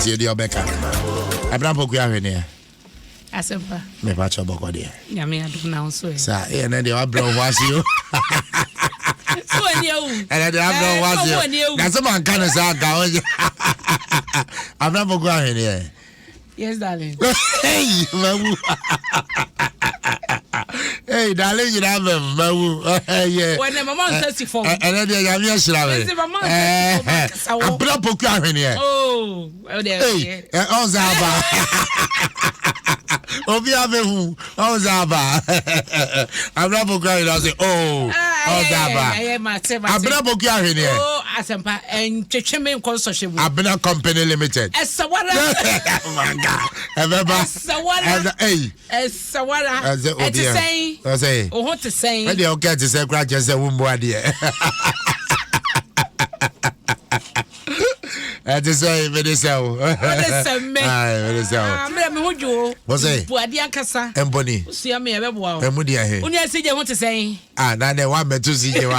Yɛntie deɛ ɔbɛka. Abena Poku ahweneɛ. Asɛmpa. Mepa kyɛ bɔkɔ deɛ. Nyame adom na wo so ɛ. Sa ɛyɛ nɛ deɛ wabrɛ wo ho ase o. So ani awu. Ɛnɛ deɛ wabrɛ wo ho ase o. Na sɛ manka no saa nka wo nyɛ. Abena Poku ahweneɛ. Yes, darling. Hey, mawu. Hey, darling, you have mawu. Yeah. When the mama nsa si fam. Ɛnɛ deɛ nyame ahyira me. Ɛsɛ mama nsa si fam akasa wo. Abena Poku ahweneɛ. Oh. Hey, ɔn sɛ aba. Obi abɛhu ɔn sɛ aba. Abena Poku ahweneɛ ɔsɛ oh ɔn sɛ aba. Abena Poku ahweneɛ. Oh asɛmpa ntwetwe me nkɔ nsɔhwɛ mu. Abena Company Limited. Ɛsɛwara. Manga ɛbɛba. Ɛsɛwara. Ɛyi. Ɛsɛwara. Ɛte sɛn. Ɔsɛ. Oho te sɛn. Ɛdeɛ ɔkɛ te sɛ kura kyɛ sɛ wumbu adeɛ. Ɛte sɛ mede sɛ wo. Ɔde sɛ me. Mede sɛ wo. Ah, mmerɛ me ho dwo o. Wɔsɛ. Bu adeɛ ankasa. Mpɔni. Wosua me ɛbɛboa wo. Ɛmu deɛ he. Wo nua CJ ho te sɛn? Ah, na dɛ woammɛto CJ wa.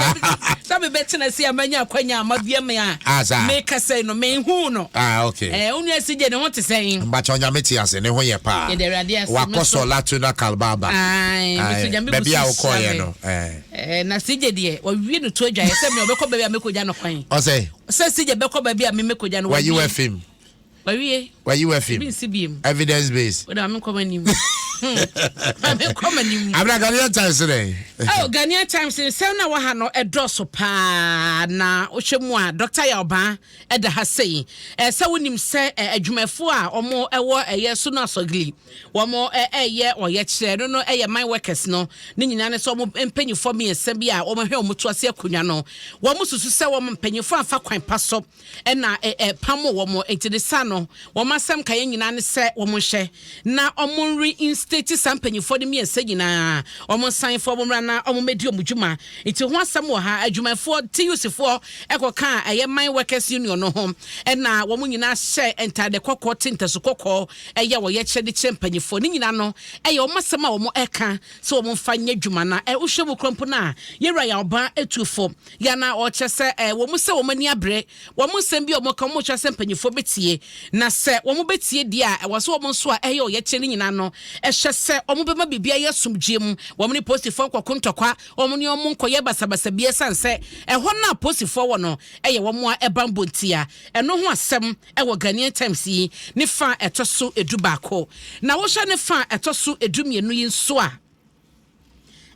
Sɛ mebɛtena se a manya akwanya a mabia me a. Ah, saa. Meka sɛ no menhuu no. Ah, okay. Eh, wo nua CJ ne ho te sɛn? Mbakyɛ Onyame te ase, ne ho yɛ paa. Yɛde Awurade ase. Wakɔ sɔ Latuna Kalbaba. Ae, me so Nyame Baabi a gu so wokɔɔyɛ hyira me. no. Eh. Eh, na CJ deɛ, wawie no to adwaeɛ sɛ me ɔbɛkɔ baabi a mɛkɔgya no kwan. Ɔsɛ. Sɛ CJ bɛkɔ baabi a me mɛkɔgya no, Wayi wawie. w'afim. Wawie. Wayi w'afim. Ebi nsi biem. Evidence based. Wode ma menkɔ m'anim. Ma menkɔ m'anim. Abena Ghanaian Times dɛn? Oh, Ghanaian Times nsɛm na wɔ ha no ɛdɔɔso paa na wohwɛ mu a Dr. Yawbaa ɛda ha sei. Sɛ wonim sɛ adwumayɛfoɔ a wɔn ɛwɔ ɛyɛ Sunu Asɔgili wɔn ɛyɛ ɔyɛkyerɛ no no ɛyɛ mine workers no ne nyinaa ne sɛ wɔn mpanyinfoɔ mmiɛnsa bi a wɔn ahwɛ wɔn to ase akonnwa no wɔn susu sɛ wɔn mpanyinfoɔ afa kwan pa so ɛna ɛpamo wɔn nti ne sa no wɔn asɛm ka yɛn nyinaa ne sɛ wɔn nhyɛ na wɔn reinstate saa mpanyinfoɔ no mmiɛnsa nyinaa wɔn nsan fo wɔn mmra na wɔn mmɛdi wɔn dwuma nti ho asɛm wɔ ha adwumayɛfoɔ TUC foɔ ɛkɔka ɛyɛ mine workers union no ho ɛna wɔn nyinaa hyɛ ntaade kɔkɔɔ te ntasu kɔkɔɔ ɛyɛ wɔyɛ kyerɛ de kyerɛ mpanyinfoɔ ne nyinaa no ɛyɛ wɔn asɛm a wɔn ɛka sɛ wɔn mfa nyɛ dwuma na ɛ wohwɛ mu kura mpo no a yɛwura yɛ ɔbaa etu fo yana ɔkyerɛ sɛ ɛ wɔn sɛ wɔn ani abere wɔn nsɛm bi a wɔn ka wɔn kyerɛ sɛ mpanyinfoɔ bɛtie na sɛ wɔn bɛtie deɛ a ɛwɔ so wɔn nso a ɛyɛ ɔyɛkyerɛ ne nyinaa no ɛhyɛ sɛ wɔn bɛma biribi ayɛ asomdwie mu wɔn ne polisifoɔ nkɔko ntɔkwa wɔn ne wɔn nkɔyɛ basabasa bi ɛsan sɛ ɛhɔ no a polisifoɔ wɔ no ɛyɛ wɔn a ɛban bontia ɛno ho asɛm ɛwɔ Ghanaian Times yi ne fa ɛtɔ so 11 na wohyɛ ne fa ɛtɔ so 12 yi nso a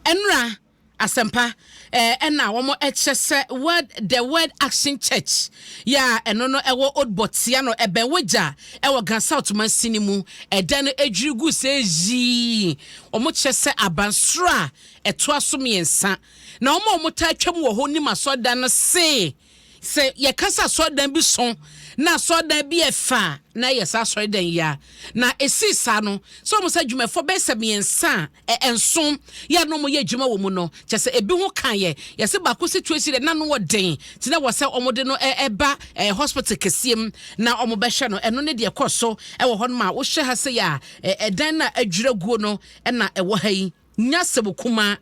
ɛnura asɛmpa ɛna wɔn ɛkyɛ sɛ word the Word Action Church yɛ a ɛno no ɛwɔ Old Bɔtia no ɛbɛn Wagya ɛwɔ Ga South mansini mu ɛdan no adwiri gu sɛ yii wɔn kyerɛ sɛ abansoro a ɛtoa so mmiɛnsa na wɔn a wɔn taa twam wɔ hɔ nim asɔredan no see sɛ yɛkasa asɔredan bi so na asɔredan bi ɛfa na ɛyɛ saa asɔredan yi a na esi saa no sɛ wɔn sɛ adwumayɛfoɔ bɛyɛ sɛ mmiɛnsa a nson yɛ a na wɔn yɛ adwuma wɔ mu no kyɛ sɛ ebi ho kan yɛ yɛsɛ baako situation dɛ na no wɔ den ti na wɔ sɛ wɔn de no ɛba hospital kɛseɛ mu na wɔn bɛhwɛ no ɛno ne deɛ kɔ so ɛwɔ hɔ nom a wohyɛ ha sɛ yɛ a ɛdan na adwira guo no ɛna ɛwɔ ha yi nya asɛm kumaa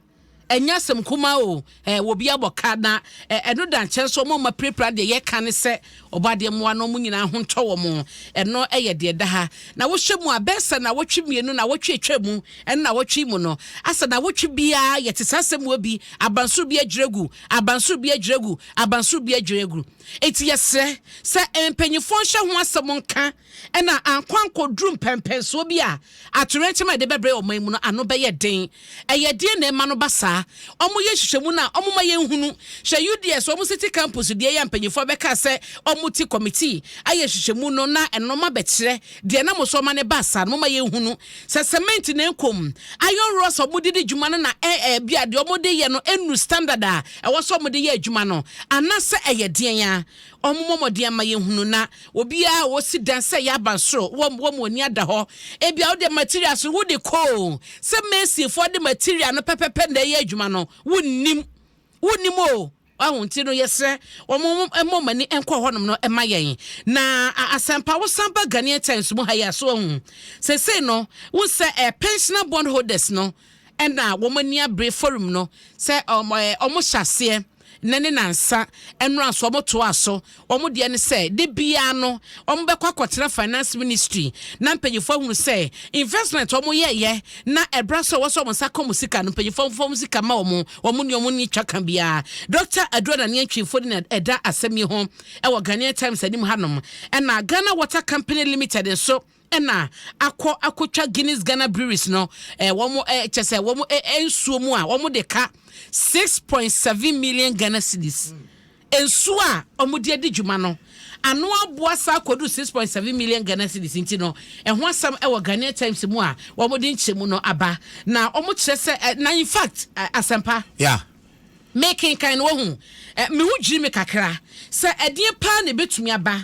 ɛnyɛ asɛm kumaa o ɛ wɔ bi abɔ ka na ɛno da nkyɛn so ɔmo ɔmo apirapira deɛ yɛka ne sɛ ɔbɔ adeɛ mmoa no ɔmo nyinaa ho ntɔ wɔn ɛno ɛyɛ deɛ da ha na wohyɛ mu a bɛsɛ na wɔtwe mmienu na wɔtwe atwa mu ɛno na wɔtwe mu no asa na wɔtwe biara yɛte saa asɛm wɔ bi abansoro bi adwira gu abansoro bi adwira gu abansoro bi adwira gu eti yɛsrɛ sɛ mpanyinfoɔ nhyɛ ho asɛm nka ɛna ankɔ ankɔduru mpɛmpɛnsoɔ bi a atorenkyɛm a yɛde bɛbrɛ ɔman mu no ano bɛyɛ den ɛyɛ deɛ na ɛma no ba saa ɔmo yɛ nhwehwɛmu no a ɔmo ma yɛn hunu hwɛ UDS ɔmo city campus deɛ yɛ mpanyinfoɔ bɛka sɛ ɔmo ti committee ayɛ nhwehwɛmu no na ɛnoma bɛkyerɛ deɛ nam so ɔma ne ba saa no mo ma yɛn hunu sɛ cement na nkom iron rods a ɔmo de di dwuma no na ɛ ɛ bi a deɛ ɔmo de yɛ no enu standard a ɛwɔ sɛ ɔmo de yɛ adwuma no anaasɛ ɛyɛ deɛn a ɔmo mmɔmɔden ama yɛn hunu na obiara a wɔsi dan sɛ yɛ abansoro wɔn wɔn ani ada hɔ ebi a wɔde materials wode koo sɛ masonfoɔ de material no pɛpɛpɛ na ɛyɛ adwuma no wonnim wonnim o ahu nti no yɛsrɛ wɔn mmɔ wɔn ani nkɔ hɔnom no ɛma yɛn na asɛmpa wosan ba Ghanaian Times mu ha yɛ aso ahu sese no wosɛ ɛ pensional bond holders no ɛna wɔn ani abere forum no sɛ ɔmo ɛ ɔmo hyɛ aseɛ. Nnɛ ne nansa nnora so wɔtoaa so. Wɔn deɛ ne sɛ da biara no wɔbɛkɔ akɔtena finance ministry na mpanyinfoɔ ahunu sɛ investment wɔn yɛɛyɛ na ɛbra so a ɛwɔ sɛ wɔn nsa ka wɔn sika no, mpanyinfoɔ mfa wɔn sika ma wɔn, wɔn ne wɔn nni twaka biara. Doctor Adu Anane Antwi mfoni na ɛda asɛm yi ho wɔ Ghanaian Times anim hanom. Ɛna Ghana Water Company Limited nso na akɔ akɔtwa Guinness Ghana Breweries no eh, wɔn eh, kyɛ sɛ wɔn eh, nsuo mu a wɔn de ka 6.7 million Ghana cedis. Nsuo a wɔn de adi dwuma no ano aboa saa akɔdu 6.7 million Ghana cedis nti no ɛho asɛm ɛwɔ Ghanaian Times mu a wɔn de nkyɛmu no aba na wɔn kyerɛ sɛ eh, na in fact eh, asɛmpa. Yeah. Mekenkan no, wahu, eh, me ho dwiri me kakra sɛ ɛdeɛn paa na ɛbɛtumi aba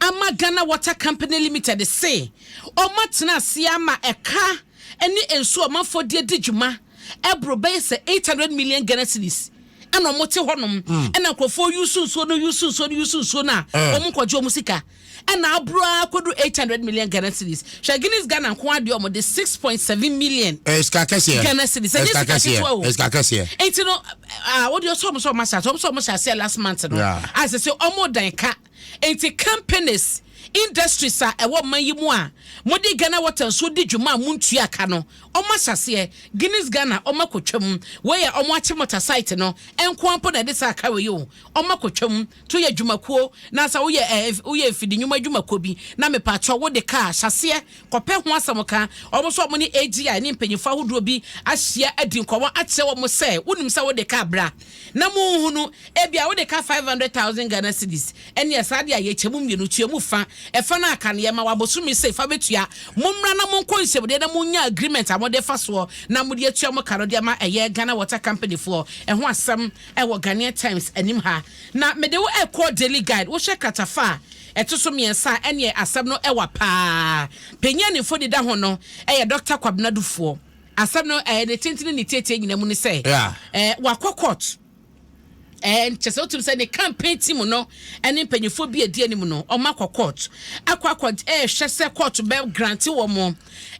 ama Ghana Water Company Limited se wɔn atena aseɛ ama ɛka ne nsuo a ɔmanfoɔ de adi dwuma ɛboro bɛyɛ sɛ 800 million Ghana cedis ɛna wɔn te hɔnom ɛna nkurɔfoɔ yusu nsuo no yusu nsuo no yusu nsuo no a wɔn nkɔgye wɔn sika. Ɛna aboro ara kɔduru 800 million Ghana cedis. Hwɛ Guinness Ghana nko ara deɛ wɔn de 6.7 million Ɛyɛ sika kɛseɛ. Ghana cedis. Ɛnyɛ sika ketewa o. Ɛyɛ sika kɛseɛ. Nti no, ah, wɔde ɔsɔ wɔn sɛ wɔn ahyɛ ase, wɔn sɛ wɔn hyɛ aseɛ last month no. Yeah. A sɛ sɛ wɔn dan ka. Nti companies, industries a ɛwɔ ɔman yi mu a wɔde Ghana water nsuo di dwuma a wɔntua ka no, wɔn ahyɛ aseɛ. Guinness Ghana wɔn akɔtwam. Wei a wɔn akye motor site no nko ara mpo na ɛde saa ka wei o. Wɔn akɔtwam. To yɛ dwumakuo na sɛ woyɛ ɛɛ woyɛ mfidi nnwuma dwumakuo bi na mepaakyɛw wode kaa hyɛ aseɛ kɔpɛ ho asɛm ka. Wɔn nso wɔn ne AGI ne mpanyinfoɔ ahodoɔ bi ahyia adi nkɔmmɔ akyerɛ wɔn sɛ wonim sɛ wode kaa bra na monhunu ebia wode ka 500,000 Ghana cedis ɛneɛ saa deɛ a yɛkyɛ mu mmienu tua mu fa ɛfa no aka no yɛma wo abosome sei fa bɛtua. Mommra na monkɔ nhyiamudeɛ na monya agreement a mode fa soɔ na mode atua mo ka no de ama ɛyɛ Ghana Water Company foɔ. Ɛho asɛm ɛwɔ Ghanaian Times anim ha. Na mede wo rekɔ Daily Guide, wohwɛ kratafa a ɛto so mmiɛnsa a, ɛneɛ asɛm no ɛwa paa. Panyin a ne mfoni da ho no yɛ Dɔkta Kwabena Dufoɔ. Asɛm no ɛɛ ne tenten ne ne tietie nyinaa mu ne sɛ, ɛɛ wakɔ court. Ɛɛ kyɛ sɛ wotumi sɛ ne campaign team no ɛne mpanyinfoɔ bi a ɛdi anim no, wɔn akɔ court. Akɔ akɔ ɛɛhwɛ sɛ court bɛ grante wɔn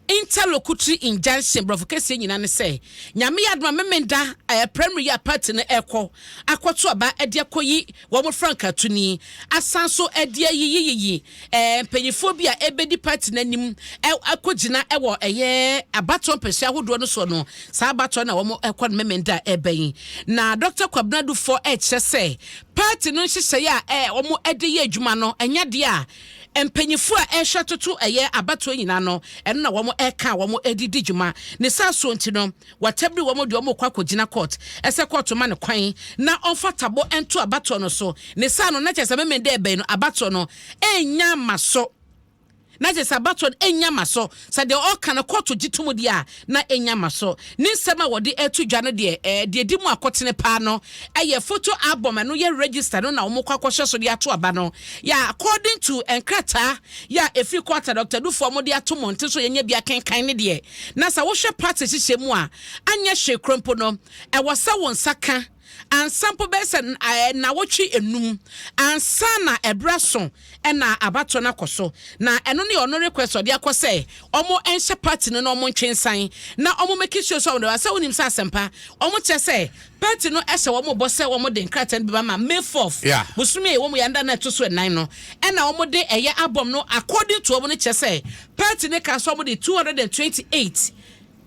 interlocutory injunction, borɔfo kɛseɛ nyinaa ne sɛ, Nyame yɛ adom a Memenda ɛɛ primary yi a party no ɛrekɔ akɔto aba de akɔyi wɔn frankaatuni asan so de ayiyiyiyi ɛɛ mpanyinfoɔ bi a ɛbɛdi party no anim akɔgyina ɛwɔ ɛyɛ abatoɔ mpɛsua ahodoɔ no soɔ no, saa abatoɔ no a wɔn ɛkɔ no Memenda ɛreba yi. Na Dɔkta Kwabena Duffour ɛrekyerɛ sɛ party no nhyehyɛeɛ a ɛɛ wɔn de yɛ adwuma no ɛnyɛ adeɛ a mpanyinfoɔ a ɛrehwɛ toto ɛyɛ abatoɔ nyinaa no ɛno na wɔn ɛreka a wɔn de di dwuma. Ne saa soɔ nti no, Watabiri wɔn de wɔn rekɔ akɔgyina court sɛ court ma no kwan na ɔmfa tabo nto abatoɔ no so. Ne saa no, na kyerɛ sɛ Memenda ɛbɛn no abatoɔ no nnya mma so. Na kyerɛ sɛ abatoɔ no nnya mma so. Sɛ deɛ ɔreka no court gye tom deɛ a, na ɛnnya mma so. Ne nsɛm a wɔde reto dwa no deɛ, eh, deɛ ɛdi mu akɔtene paa no yɛ photo album, ɛno yɛ register no na wɔkɔ akɔhyɛ so de ato aba no. Yɛ according to nkrataa yɛ a ɛfiri court a Doctor Dufour wɔde ato mmɔnten so yɛnya bi akenkan ne deɛ, Na sɛ wohwɛ party hyehyɛ mu a, anyɛ hwee koraa mpo no, ɛwɔ sɛ wo nsa ka ansa mpo bɛyɛ sɛ nnawɔtwe nnum ansa na ɛberɛ aso na abatoɔ no akɔ so. Na ɛno ne ɔno request ɔde akɔ sɛ wɔn nhyɛ party no na wɔn ntwe nsan na wɔn make sure sɛ wɔn de ba. Sɛ wonim sɛ asɛmpa wɔn kyerɛ sɛ party no hyɛ wɔn bɔ sɛ wɔn de nkrataa no bɛba ma May 4th, bosome a ɛwɔ mu yɛ nda no a ɛto so nnan no ɛna wɔn de ɛyɛ album no according to wɔn no kyerɛ sɛ Party no kaa sɛ wɔde 228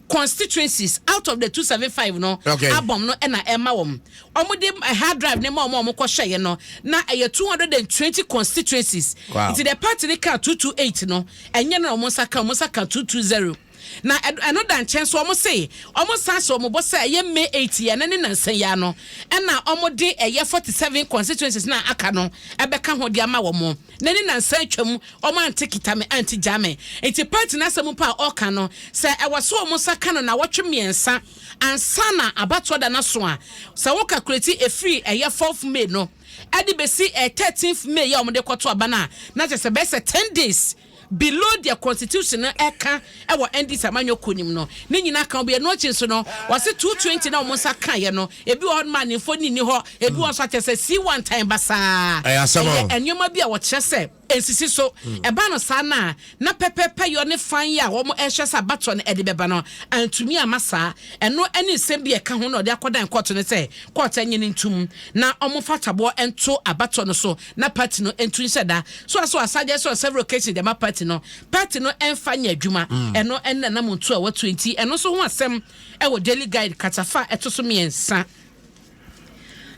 constituencies out of the 275 no album no na ɛma wɔn. Wɔde hard drive no ma wɔn a wɔkɔhwɛeɛ no, na ɛyɛ 220 constituencies. Nti deɛ party no kaa 228 no, ɛnyɛ no na wɔn nsa ka, wɔn nsa ka 220. Na ɛno da nkyɛn nso, wɔn se wɔn san hyɛ wɔn bɔ sɛ ɛyɛ May 8 yi, ɛno ne nnansa yi ara no, ɛna wɔde ɛyɛ 47 constituencies no a aka no ɛbɛka ho de ama wɔn. Na ne nnansa atwam, wɔn ante kita me ante gya me. Nti party no asɛm mpo a ɔka no, sɛ ɛwɔ sɛ wɔn nsa ka no nnawɔtwe mmiɛnsa ansa na abatoɔ da no aso a, sɛ wo calculate ɛfiri ɛyɛ fourth May no ɛde bɛsi 13th May yi a wɔde kɔto aba no a, na kyerɛ sɛ ɛbɛyɛ sɛ ten days. below deɛ constitution no ɛka ɛwɔ NDC amanyɔ kuo nim no ne nyinaa ka obi. Ɛno akyi nso no, wɔse 220 na wɔn nsa kaeɛ no, ebi wɔ hɔ nom a ne mfoni nni hɔ, ebi wɔ nso akyɛ sɛ C1 tan basaa. Ɛyɛ asɛm o. Ɛyɛ nneɛma bi a wɔkyerɛ sɛ nsisi so. Ɛba no saa na na pɛpɛpɛ yɔ ne fan yi a wɔn ɛhyɛ sɛ abatoɔ no ɛde bɛba no antumi ama saa. Ɛno ɛne nsɛm bi a ɛka ho na ɔde akɔdan court no sɛ court ɛnye ne ntum na wɔn fa taboɔ nto abatoɔ no so na party no ntu nhyɛ da so aso asagye so several occasions de ama party no ɛnfa nyɛ adwuma. Ɛno ɛne nam ntu a wɔatu nti ɛno nso ho asɛm ɛwɔ Daily Guide katafa ɛto so 3.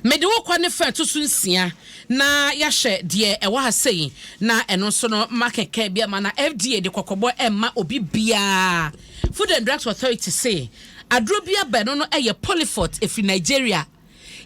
Mede wo kɔ ne fa ɛto so 6 na yɛahyɛ deɛ ɛwɔ ha sei na ɛno nso no ma kɛkɛ bi ama na FDA de kɔkɔbɔ ɛma obi biara. Food and Drugs Authority say aduro bi aba, ɛno no ɛyɛ Polyfort, ɛfiri Nigeria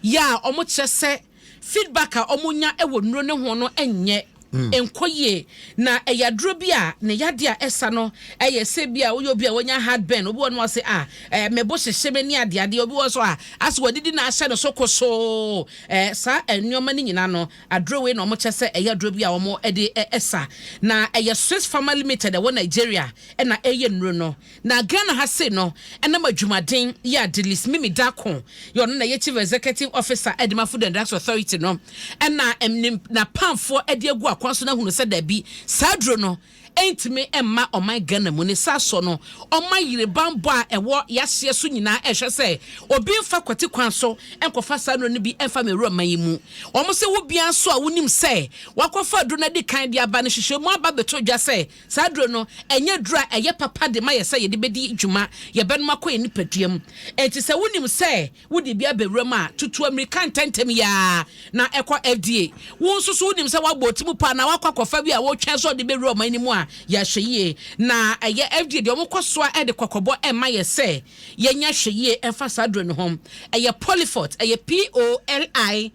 yɛ a ɔmo kyerɛ sɛ feedback a ɔmo nya ɛwɔ nnuro ne ho no ɛnyɛ nkɔ yie, na ɛyɛ aduro bi a ne yadeɛ a ɛsa no ɛyɛ sɛ bi a woyɛ obi a wonya heartburn, obi wɔ no ɔse a mɛbo hyehyɛ me ne adeadeɛ, obi wɔ so a asɛ wɔdidi na ahyɛ no so kosoo. Saa nneɛma no nyinaa no, aduro wei na wɔn kyɛ sɛ ɛyɛ aduro bi a wɔn de ɛsa, na ɛyɛ Swiss Pharma Limited ɛwɔ Nigeria ɛna ɛyɛ nnuro no. Na Ghana ha sei no, ɛnam adwumaden yɛ Adelis Mimi Dako yɛ ɔno na ɛyɛ chief executive officer ɛde ma Food and Drugs Authority no, ɛna ɛm n'apamfoɔ ɛde agu akwan so na ahunu sɛ dabi, saa aduro no ɛntumi ɛmma ɔman Ghana mu. Ne saa sɔ no ɔma yere banbɔ a ɛwɔ yaseɛ so nyinaa ɛhwɛ sɛ obi nfa kwati kwan so ɛnkɔfa saa nnuro no bi ɛmfa mɛwura ɔman yi mu. Wɔn sɛ wo bia nso a wonim sɛ wakɔfa aduro no adi kan de aba no, hyehyɛ mu aba bɛtɔ dwa sɛ saa aduro no ɛnyɛ duro a ɛyɛ papa de ma yɛ sɛ yɛde bɛdi dwuma, yɛbɛnom akɔ yɛn nipadua mu. Enti sɛ wonim sɛ wode bi abɛwura mu a, tutu amirika ntɛntɛm yaa na ɛkɔ FDA. Wo nso so wonim sɛ woabɔ ti mu paa na wakɔ akɔfa bi a wɔtwɛn sɛ ɔde bɛwura ɔman no mu a, yɛahwɛ yie. Na ɛyɛ FDA deɛ ɔmo kɔ soa ɛde kɔkɔbɔ ɛma yɛ sɛ yɛnya hwɛ yie ɛmfa saa aduro no ho. Ɛyɛ Polyfort, ɛyɛ Polyfort.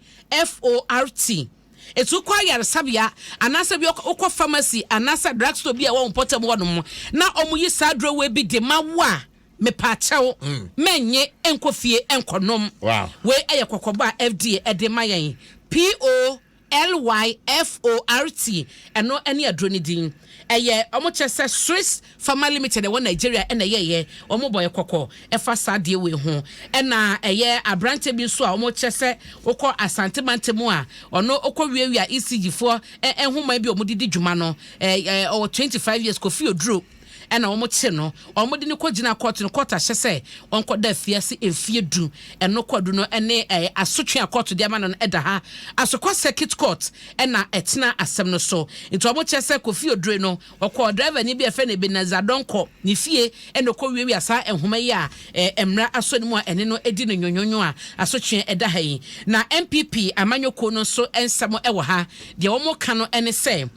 Etu kɔ ayaresabea anaasɛ bi wokɔ pharmacy anaasɛ drugstore bi a ɛwɔ mpɔtam hɔ nom na ɔmo yi saa aduro wei bi de ma wo a, mepaakyɛw, mɛnye nkɔ fie nkɔnom. Wei ɛyɛ kɔkɔbɔ a FDA ɛde ma yɛn. Polyfort, ɛno ɛne aduro no din. Ɛyɛ ɔmo kyɛ sɛ Swiss Pharma Limited ɛwɔ Nigeria ɛna ɛyɛyɛ. Ɔmo bɔ yɛ kɔkɔ ɛfa saa adeɛ wei ho. Ɛna ɛyɛ aberante bi nso a ɔmo kyɛ sɛ wokɔ Asante mantam a, ɔno wokɔ wiawia ECG foɔ ɛnhoma bi a ɔmo de di dwuma no. ɛɛ ɛɛ ɔwɔ 25 years, Kofi Oduro, ɛna wɔn kye no, wɔn de no kɔ gyina court no, court ahyɛ sɛ wɔnkɔ da afiase mfie 10. Ɛno kɔdu no ɛne asotwe a court de ama no no ɛda ha. Asokwa Circuit Court ɛna ɛtena asɛm no so. Nti wɔn kyerɛ sɛ Kofi Oduro no ɔkɔ driver ni bi a ɛfɛ no Ebenezer Dɔnkɔ ne fie ɛna ɔkɔ wiawia saa nhoma yi a mmara asɔ ne mu a ɛne no edi no nyonyonyo a asotwe ɛda ha yi. Na NPP amanyɔkuo no nso nsɛm ɛwɔ ha. Deɛ wɔn ka no ɛne sɛ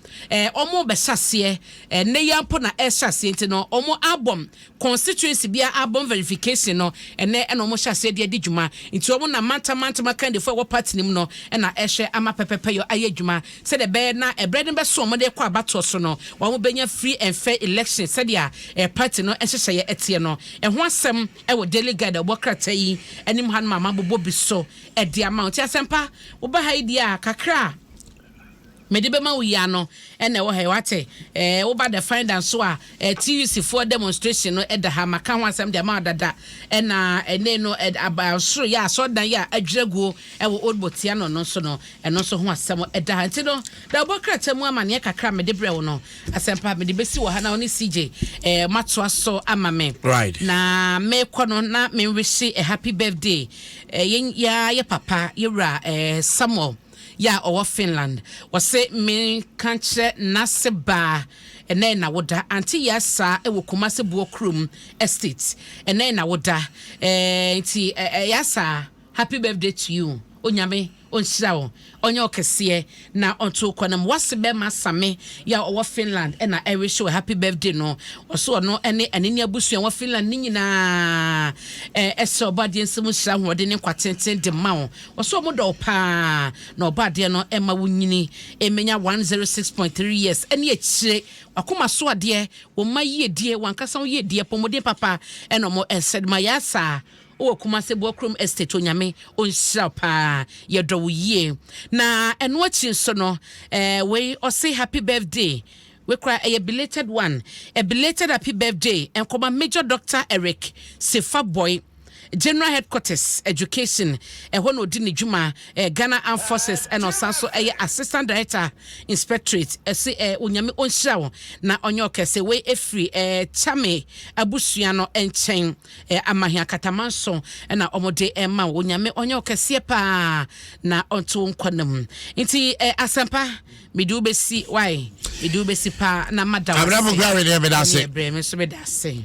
wɔn bɛhyɛ aseɛ ɛnɛ yi mpo na ɛhyɛ aseɛ, nti no wɔn album constituency bia album verification no ɛnɛ ɛna wɔn hyɛ aseɛ de adi dwuma. Nti wɔn na mantam mantam akandifoɔ a ɛwɔ party no mu no ɛna ɛhyɛ ama pɛpɛpɛ yɛ ayɛ adwuma sɛdeɛ ɛbɛyɛ na ɛbrɛ no bɛso wɔn de kɔ abatoɔ so no, wɔn bɛnya free and fair election sɛdeɛ party no nhyehyɛeɛ ɛteɛ no. Ɛho asɛm ɛwɔ Daily Guide a ɛwɔ krataa yi anim ha no ma ama bobɔ bi so ɛde ama wɔn. Ti asɛmpa woba ha yi deɛ a, kakra a mede bɛma wo yia no ɛna ɛwɔ ha yi. Wate woba The Finder nso a, TUC foɔ demonstration no ɛda ha, maka ho asɛm de ama wo dada. Ɛna ɛne no aba soro yɛ asɔdan yɛ a adwira guo ɛwɔ Old Botiano no nso no, ɛno nso ho asɛm ɛda ha. Nti no da ɔbɔ krataa mu amanneɛ kakra a mede brɛ wo no, asɛmpa mede bɛsi wɔ ha na wo ne CJ matoa so ama me. Na mekɔ no na menwihye a happy birthday yɛn yɛ papa yɛwura Samuel yɛ a ɔwɔ Finland. Wɔse menka kyerɛ n'ase baa ɛnɛ na woda ante yɛ asa ɛwɔ Kumase Boɔ Kurom Estate ɛnɛ na woda nti ɛyɛ asa, happy birthday to you. Onyame ɔnhyira wo, ɔnyɛ ɔkɛseɛ na ɔnto kɔnam wase bɛma same yɛ a ɔwɔ Finland ɛna ɛrehyɛ wɔ happy birthday no. Ɔso ɔno ɛne ɛne ne abusua wɔ Finland ne nyinaa ɛsɛ ɔbɔ adeɛ nsɛm hyira ahoɔden ne nkwa tenten de ma wo. Ɔso ɔmo dɔ wo paa na ɔbɔ adeɛ no ɛma wo nyini ɛmɛnya 106.3 years ɛne akyire wakoma so adeɛ, wɔn mma yiedie, wɔn ankasa wo yiedie, pɔmɔden papa ɛna ɔmo ɛsɛ ma yɛ asa wowɔ Kumase Boakrom Estate. Onyame ɔnhyira wo paa, yɛdɔ wo yie. Na ɛno akyi nso no wei ɔse happy birthday. Wei koraa ɛyɛ belated one. A belated happy birthday nkɔma Major Doctor Eric Sefa Boy. General Headquarters Education, ɛhɔ na ɔdi ne dwuma, eh, Ghana Armed Forces, ɛna ɔsan so ɛyɛ Assistant Director Inspectorate. Ɛse eh, Onyame ɔnhyira wo na ɔnyɛ ɔkɛse. Wei ɛfiri eh, Chame abusua no nkyɛn, eh, Amahia Katamanso ɛna wɔde ɛma wo. Onyame ɔnyɛ ɔkɛseɛ paa na ɔnto wo nkwa no mu. Nti eh, asɛmpa mede wo bɛsi, wai, mede wo bɛsi paa na mada wo ase. Abrɛ mo kura wedeɛ meda ase. Ɛne ɛbrɛ me nso meda ase.